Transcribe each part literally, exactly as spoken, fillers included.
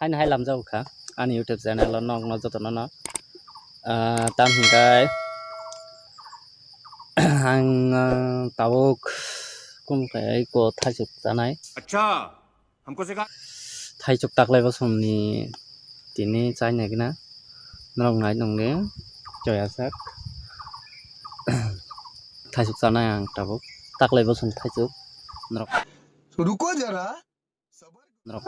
Ani hai lamjago kha ani YouTube channel o nokno jotono no, ah, tam hinkai ang, ah, tabuk kum khe ko thaisuk chanai. Acha, hamko se ka- Thaisuk taklai bosongni tini chaina gina norok nai nongni choya sak. Thaisuk chanai ang tabuk taklai bosong thaisuk norok. Ruko jara. Norok.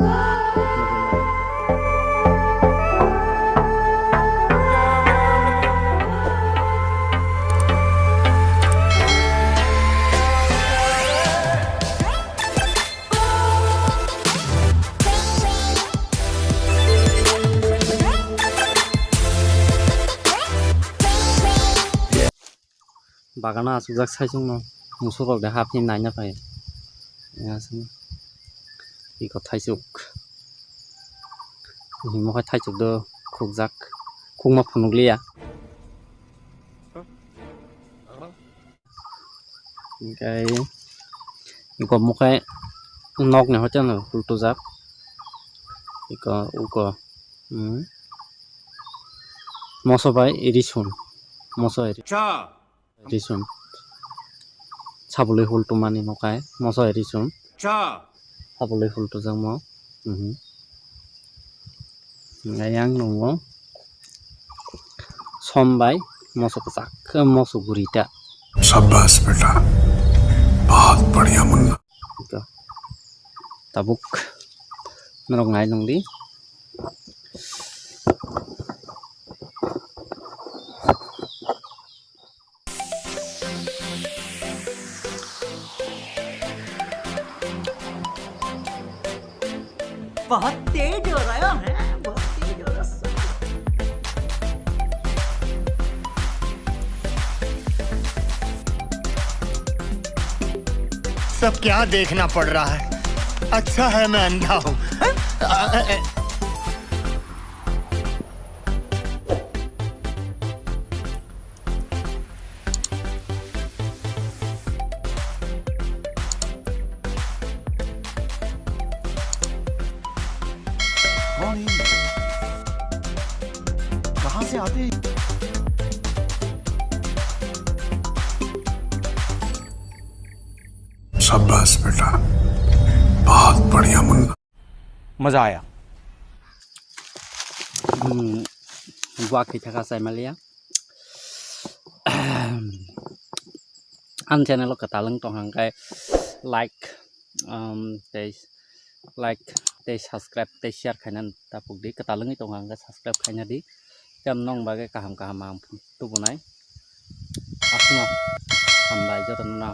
Bagano achukjak saichung no, musuk rok de hapni naina phai. Iko thaisuk. Himo khai thaisuk do khukjak. Khukma phunukliya. Hingkai iko mukhai nokni hoiteno hultujak. Iko uko, hmm. Moso bai risun. Moso bai ri-, Cha. Risun. Sabului hultumani mukhai. Moso bai risun. Cha. Sabului hultujakmo. Mhm. Hingkai yang nungo. Som bai moso kwchak khe moso gurita. शाबाश बेटा, बहुत बढ़िया Munna. Ito. Tabuk norok nai nungdi. बहुत तेज हो रहा है, बहुत तेज हो रहा है। सब क्या देखना पड़ रहा है? अच्छा है मैं अंधा हूँ। कौन है? कहाँ से आते हैं? शाबाश बेटा, बहुत बढ़िया मुन्ना। मजा आया। Hmm, buak khe thaka chai maliya. Ang channel o kwtal wng tong hang khe like, um, tei like tei subscribe tei share khaina tapuk di. Kwtal wngwi tong hang khe subscribe khaina di. Tei nong bagwi kaham kaham ang tubunai. Asno hambai jotono no.